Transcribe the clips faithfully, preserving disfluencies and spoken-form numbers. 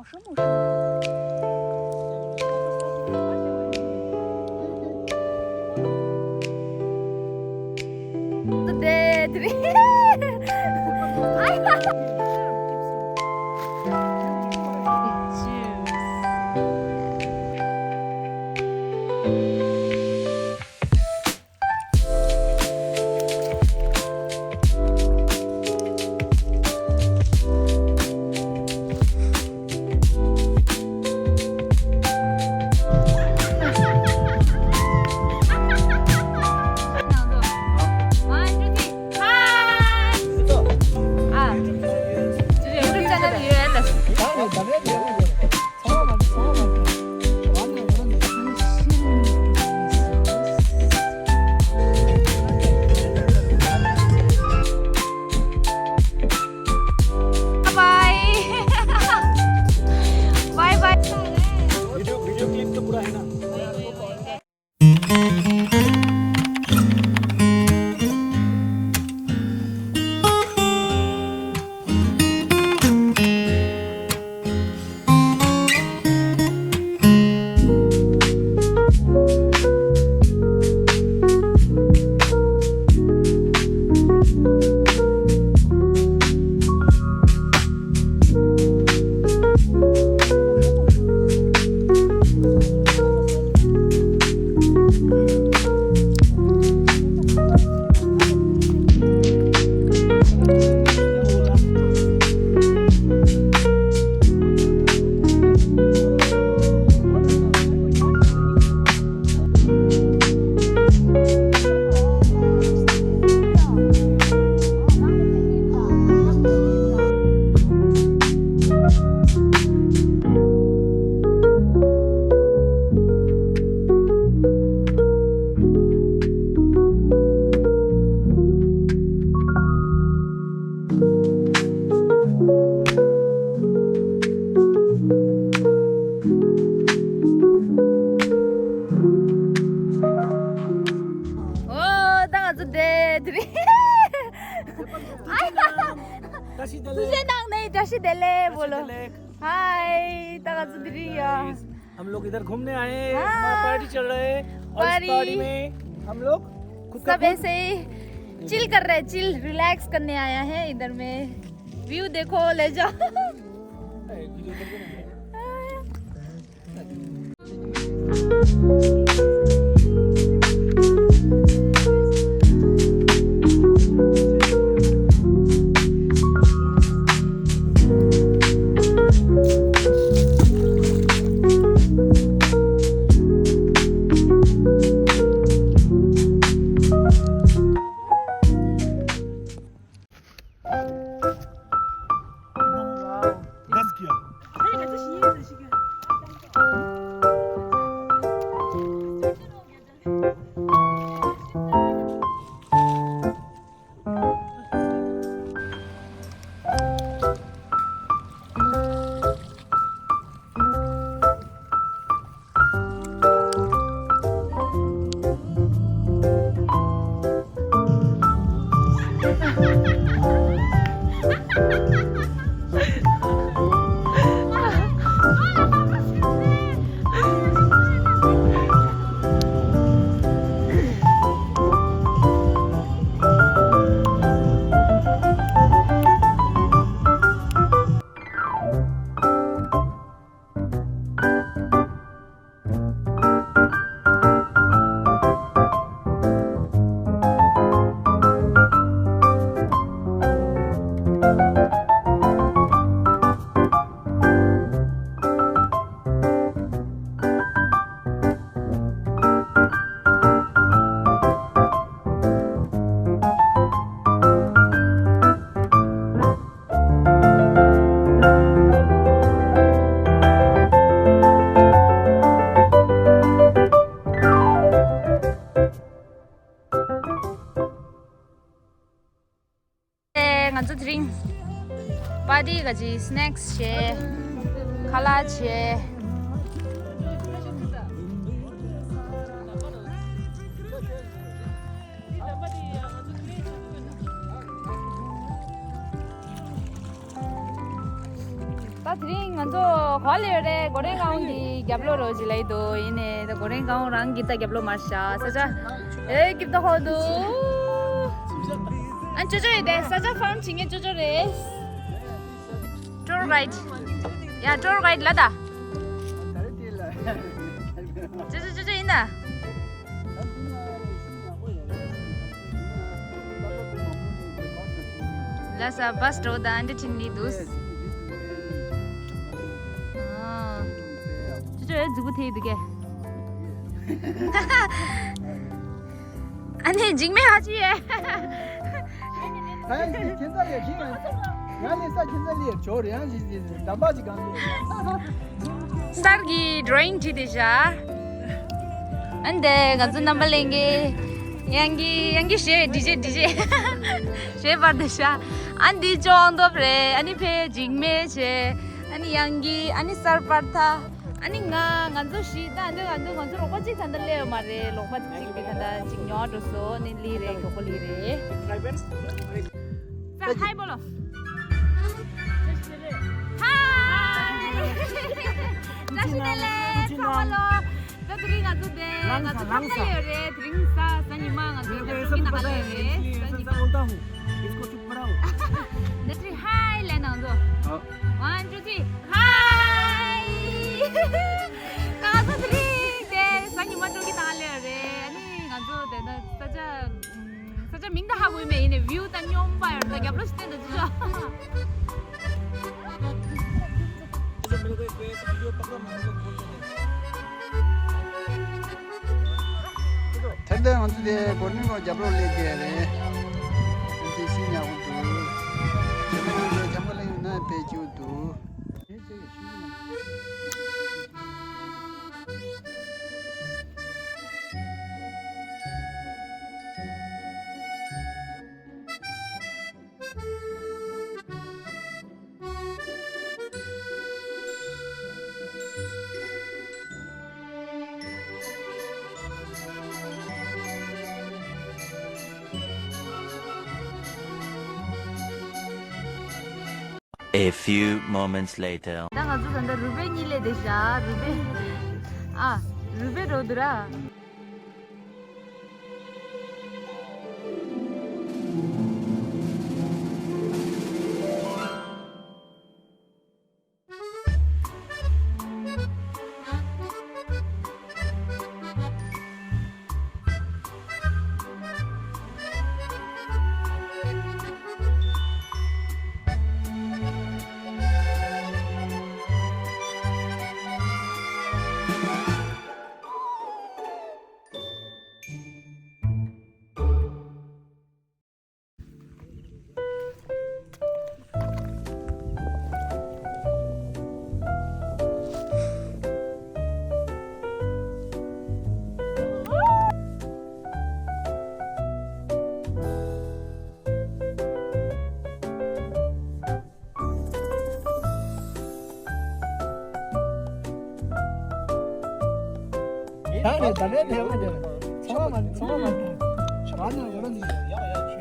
The dead. Bye. Bye bye. Video, video clip तो पूरा है ना? ཨོ། ད་ང་ཚོ་འདྲེ་དེ་རེད། བཀྲ་ཤིས་བདེ་ལེགས། བཀྲ་ཤིས་བདེ་ལེགས་བཀྲ་ཤིས་བདེ་ལེགས་བཀྲ་ཤིས་བདེ་ལེགས། Hi, ད་ང་ཚོ་འདི་རིང་ཡ། हम लोग इधर घूमने आए हैं, हाँ। हमारा पार्टी चल रहा है और इस पार्टी। पार्टी में हम लोग खुद का सब खुद ऐसे ही चिल कर रहे हैं, चिल रिलैक्स करने आया है इधर में। व्यू देखो, ले जाओ। दस किया। ང་ཚོ་དེ་རིང་པར་ཊི་ག་ཅིག་སི་ནེག་སི་བྱས། ཁ་ལག་བྱས། ད་དེ་རིང་ང་ཚོ་ ག་ལེ་རེད། གོ་རེ་གང་གི་རྒྱབ་ལོགས་རོ་ཅིག་ལ་ཡི་དོ་ཡིན་ནས། ད་གོ་རེ་གང་རང་གི་ད་རྒྱབ་ལོགས་མར་བཞག་ས་ཆ། ཨེ་ཀིབ་ད་ཧོ་དུ། ཨན་ཅོ་ཅོ་ཡི་དེ་ས་ཆ་ཕམ་ཆིང་ངེ་ཅོ་ཅོ་རེད། ཊུར་གྷའིཌ། ཡ་ཊུར་གྷའིཌ་ལ་ད། ཅོ་ཅོ་ཅོ་ཅོ་ཡིན་ད། ལ་ས་བ་སི་འགྲོ་དང་འདི་ཁྲིད་ནི་འདུག་ཨ། ཅོ་ཅོ་ཨེ་རྫིག་པོ་ཐེ་འདུག་གས། ཨ་ནི་འཇིགས་མེད་ཧ་ཅི་ཡེ། ཨ་ནི་ཁྱེད་ཚ་ལས་ཁྱེད་ང་ལས་ས་ཁྱེད་ཚ་ལས་ཇོ་རེ་ཡང་ཞིག་ཞིག་དམ་པ་ཅིག་གང་ལས། གསར་གྱི་ཌོ་རོ་ཡིང་བྲིས་ཏེ་བཞག་ཨ་འདི་ང་ཚོ་རྣམ་པ་ལེན་གི་ཡང་གི་ཡང་གི་ཞེས་འདི་ཞེས་འདི་ཞེས་ཞེས་པར་དེ་བཞག་ཨ་འདི་ཅོང་ཏོབ་རེད། ཨ་ནི་ཕེ་འཇིགས་མེད་བྱས། ཨ་ནི་ཡང་གི་ཨ་ནི་གསར་པར་ཐ། ཨ་ནི་ང་ང་ཚོ་བཞི་ད་འདི་ང་ཚོ་ང་ཚོ་རོགས་པ་གཅིག་ད་འདི་སླེབས་ཡོད་མ་རེད། ལོག་པ་གཅིག་གི་ད་ད་གཅིག་ཉོ་འགྲོ་སོ་ནི་ལི་རེད། གྱོག་པོ་ལི་རེད། ས་ཧའི་བོ་ལོ། ཧའི། བཀྲ་ཤིས་བདེ་ལེགས་ཚང་མ་ལོ། ད་དེ་རིང་ང་ཚོ་དེ་ང་ཚོ་ཁ་ལེ་ཡོད་རེད། དེ་རིང་གཟའ་གཟའ་ཉི་མ་ང་ཚོ་ད་ཀྲོ་གི་ནང་ལ་ཡོད་རེད། གཟའ་ཉི་མ། ད་དེ་རིང་ཧའི་ལེ་ནང་ཚོ། One, two, three. Hi. ང་ཚོ་དེ་རིང་དེ་གཟའ་ཉི་མ་ཀྲོ་གི་ནང་ལ་རེད། ཨ་ནི་ང་ཚོ་དེ་ན་ས་ཆ་ས་ཆ་མིང་ད་ཧ་གོ་མེད། ཡིན་ནའི་བིའུ་ད་སྙོམས་པ་ཡོད། ད་རྒྱབ་ལོགས་ཤིག་སྟོན་ད་ཅི་ཆོག་ཐེར་འདོན་ང་ཚོ་དེ་སྒོ་ནི་ལོ་རྒྱབ་རོགས་ལས་དེ་རེད། དེ་ཤི་ཉག་གོ་འདུག་ཁྱེད་རང་ཚོ་འཇམ་པ་ལ་ཡོད་ན་དཔེ་སྐྱིད་འདུག A few moments later. ད་ང་ཚོ་ད་ལྟ་རུ་སྦེ་གཉིས་ལས་བསྡད་ཤག་རུ་སྦེ། ཨ། རུ་སྦེ་རོ་འདུག་ར། ད་ནི་ད་ནི་དེ་མ་དེ་ཚང་མ་མ་ཚང་མ་མ་དེ་ཞག་ནང་ཡོད་ལ་ནི་ཡག་ཡག་ཆུ་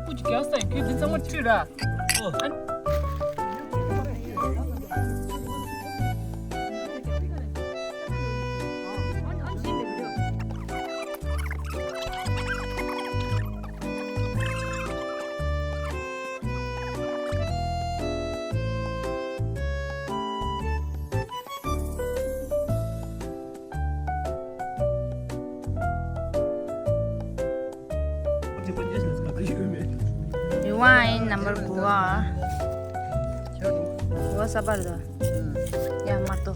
ཀུ་ཅི་རྒྱག་ས་ཁྱོད་འདི་ཚང་མ་ཆུ་ར། ཨོ། ཡུ་ཝང་ཨིན་ནམ་བར་དགུ་བ། དགུ་བ་ས་པར་དོ། ཡ་མ་ཏོ།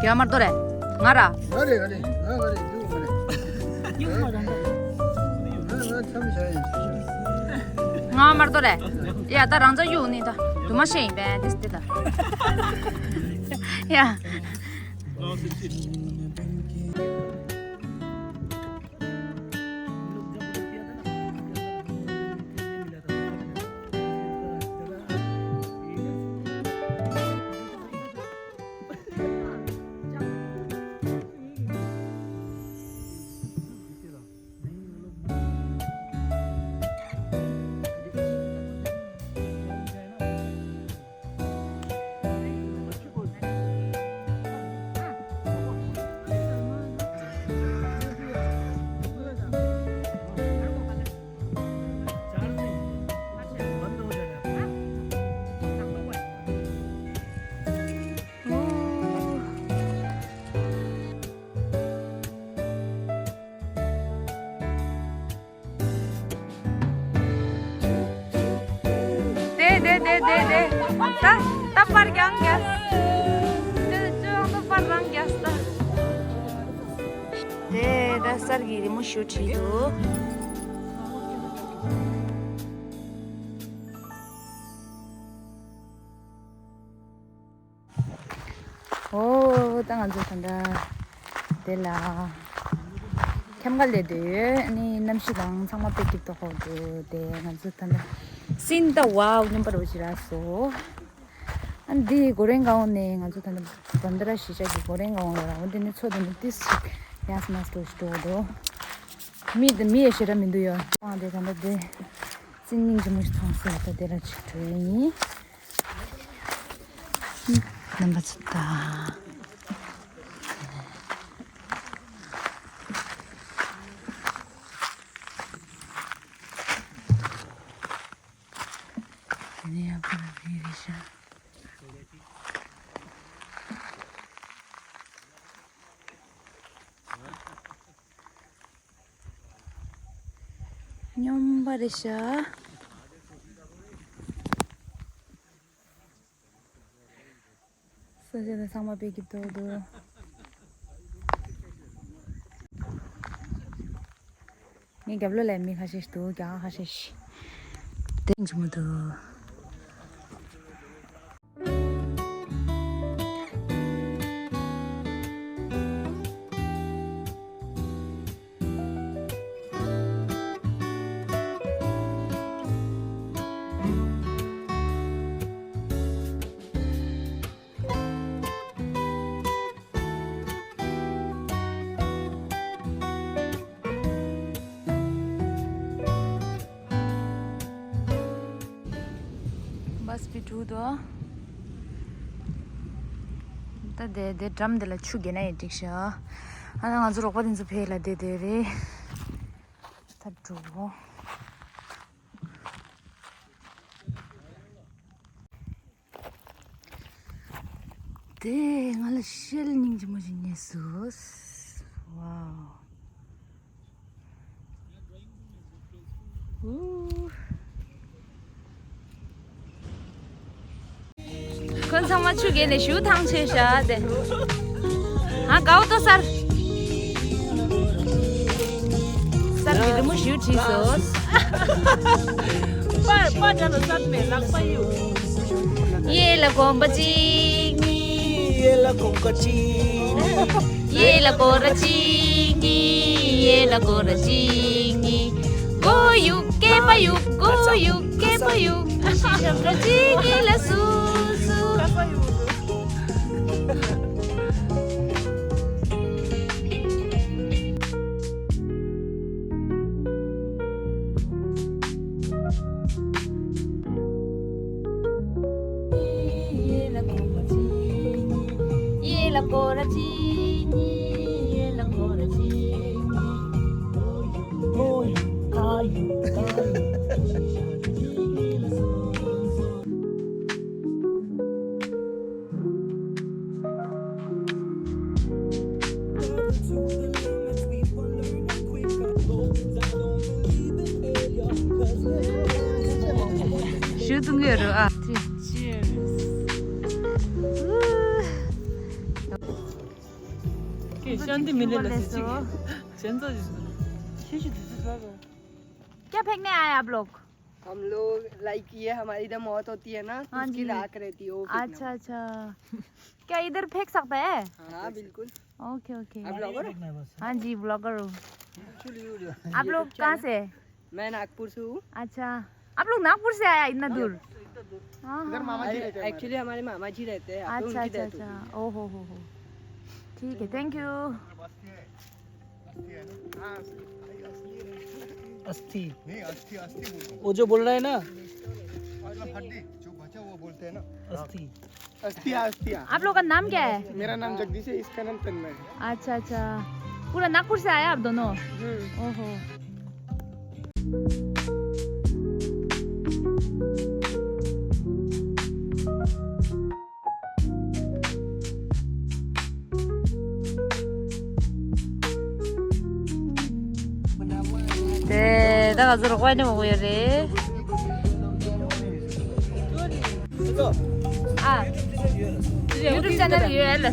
ཡ་མ་ཏོ་རེད། ང་ར། ང་རེད་ང་རེད་ང་ང་རེད། ང་ང་ང་མཚམས་བཞག་ཡིན། ང་མར་དོ་རེད། ཡ་ད་རང་ཚ་གཡུག་ནི་ད་དུ་མ་ཤེས་ཡིན་པས་འདི་སྟེ་ད། ཡ། དེ་དེ་དེ། ད་ད་པར་རྒྱང་རྒྱག་དེ་ཅོ་ཡང་ད་པར་རང་རྒྱག་ད། དེ་ད་གསར་གྱི་རི་མོ་ཞུ་ཁྲིད་འདུག་ཨོ་ད་ང་ཚོ་ད་ལྟ་དེ་ལ་ཁྱམས་ཁ་ལས་སྡོད་ཡོད། ཨ་ནི་གནམ་གཤིས་དང་ཚང་མ་དཔེ་སྐྱིད་པོ་ཧོ་འདུག་དེ་ང་ཚོ་ད་ལྟ་སིན་ད་ཝའོ་སྙོམས་པར་འོ་ཅི་རག་སོ། ཨ་འདི་གོ་རེང་གའོ་ནས་ང་ཚོ་ད་ལྟ་བྷན་དར་གཞིས་ཆགས་ཀྱི་གོ་རེང་གའོ་ལ་ར་འོ་འདི་ནས་མཚོ་དེ་ནས་ཏིས་ཡང་སི་མ་སི་ཏོ་ཞིག་འགྲོ་འདུག་མི་དེ་མི་ཡ་ཞེ་དྲག་མི་འདུག་ཡོད། ཨ་དེ་ད་ལྟ་དེ་ཙི་སྙིང་རྗེ་མོ་ཞིག་མཐོང་སོང་། ད་དེ་ར་ཅིག་འགྲོ་ཡ་ཡིན། རྣམ་པ་ཚོ་ད། དེ་ནས་ཡང་ཁོ་ལ་ཕེབས་རེད་ཤག་སྙོམས་པ་རེད་ཤག་ས་ཆ་དང་ཚང་མ་དཔེ་སྐྱིད་པོ་འདུག་ངའི་རྒྱབ་ལོགས་ལ་མི་ཁ་ཤས་ཤིག་འདུག་རྒྱ་གར་ཁ་ཤས་ཤིག་དེ་འཇིགས་མོ་འདུག་བྷ་སི་པི་འགྲོ་འདུག་ད་དེ་དེ་འགྲམ་དེ་ལ་ཆུ་བརྒལ་ན་ཡང་འགྲིག་ཤག་ཨ་ན་ང་ཚོ་རོགས་པ་དེ་ཚོ་ཕེབས་ལ་བསྡད་བསྡད་རེད། ད་འགྲོ། དེ་ང་ལ་ཤེལ་སྙིང་རྗེ་མོ་ཞིག་རྙེད་སོང་། ཝའོ། ཨུ། ཁོང་ཚང་མ་ཆུ་བརྒལ་ནས་ཞུ་ཐང་ཆད་ཤག་དེ། ཨ་དགའ་བོ་ཏོ་སར། སར་གྱི་རི་མོ་ཞུ་བྲིས་སོ། པ་པ་ཇ་ལ་སར་མེ་ལག་པ་ཡུ། ཡེ་ལ་གོམ་པ་གཅིག་གཉིས། ཡེ་ལ་གོམ་པ་གཅིག་གཉིས། ཡེ་ལ་གོ་ར་གཅིག་གཉིས། ཡེ་ལ་གོ་ར་གཅིག་གཉིས། གོ་ཡུག་སྐེད་པ་ཡུག་གོ་ཡུག་སྐེད་པ་ཡུག་ཨ་ཤི་ཤམ་ར་གཅིག་གཉིས་ལ་སུ་སུ། ཞུ་ཐུང་གི་རུ་ཨ། Cheers. के शान्ति मिलेला से चिक। क्या फेंकने आए आप लोग? हम लोग, लाइक, ये हमारी इधर मौत होती है ना, हाँ उसकी जी। राख रहती है, वो फेंकना। अच्छा, अच्छा। क्या इधर फेंक सकता है? हाँ, बिल्कुल। Okay, okay. आप ब्लॉगर हो? हाँ जी, ब्लॉगर हूँ। आप लोग कहाँ से? मैं नागपुर से हूँ। अच्छा, आप लोग नागपुर से आया इतना दूर? हाँ, इधर हाँ। मामा जी रहते हैं हमारे। एक्चुअली हमारे मामा जी रहते हैं, यहाँ पे अच्छा, उनकी अच्छा, डेथ हो गई। अच्छा। ओ हो हो हो। ठीक है, थैंक यू। अस्थि है ना? हाँ, अस्थि। नहीं, अस्थि, अस्थि बोल रहा हूँ। वो जो बोल रहा है ना। मतलब हड्डी, जो बचा वो बोलते हैं ना। अस्थि। अस्तिया, अस्तिया। आप लोग का नाम क्या है? मेरा नाम जगदीश है, इसका नाम तन्मय है। अच्छा, अच्छा। पूरा नागपुर से आया आप दोनों? हम्म। ओहो। དེ་ད་ག་ཚོད་རོགས་པ་ནི་མང་པོ་ཡོད་རེད། ཨ། YouTube channel ཡོད་ལ།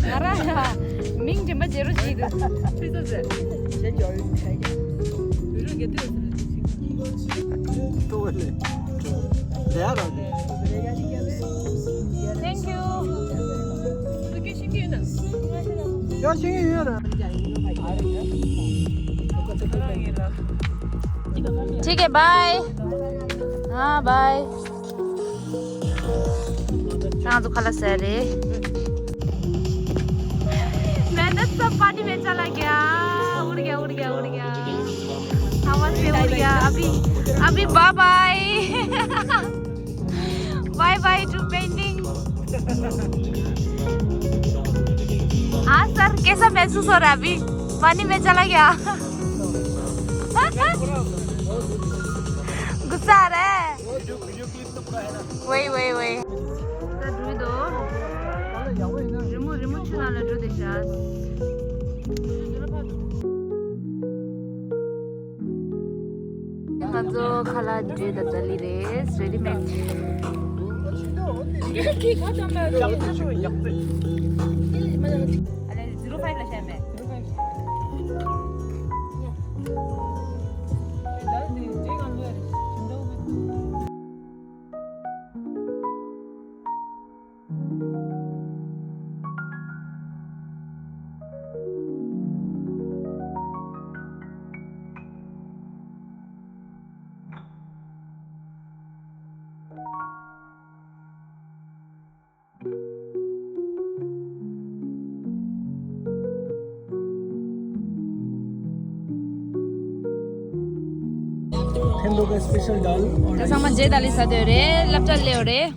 ང་རང་མིང་རྗེན་པ་རྗེ་རུ་བྱེད་འདུག་ཁྲུས་གསོལ་ཟེར། Thank you. ठीक है, bye. हाँ, bye. हाँ, तो खला सर है। मेहनत सब पानी में चला गया। उड़ गया, उड़ गया, उड़ गया। हवा से उड़ गया। अभी, अभी bye bye. Bye bye to painting. हाँ सर, कैसा महसूस हो रहा है अभी? पानी में चला गया। गुस्सा आ रहा है। वही, वही, वही। ད་འགྲོ་འདུག་རི་མོ་རི་མོ་ཆུ་ནང་ལ་འགྲོ་བསྡད་ཤག་ང་ཚོ་ཁ་ལག་འདྲེས་དང་ཏ་ལི་རེད། རེ་ཌི་མེད། ཨ་ལེ་zero five ལ་བཤད་མེད། ཐེན་ཐོག་གི་སྤེ་ཤལ་དཱལ། ད་ཚང་མ་རྗེས་དཱ་ལི་ཟ་འདོད་རེད། སློབ་གྲྭ་སླེབས་རེད།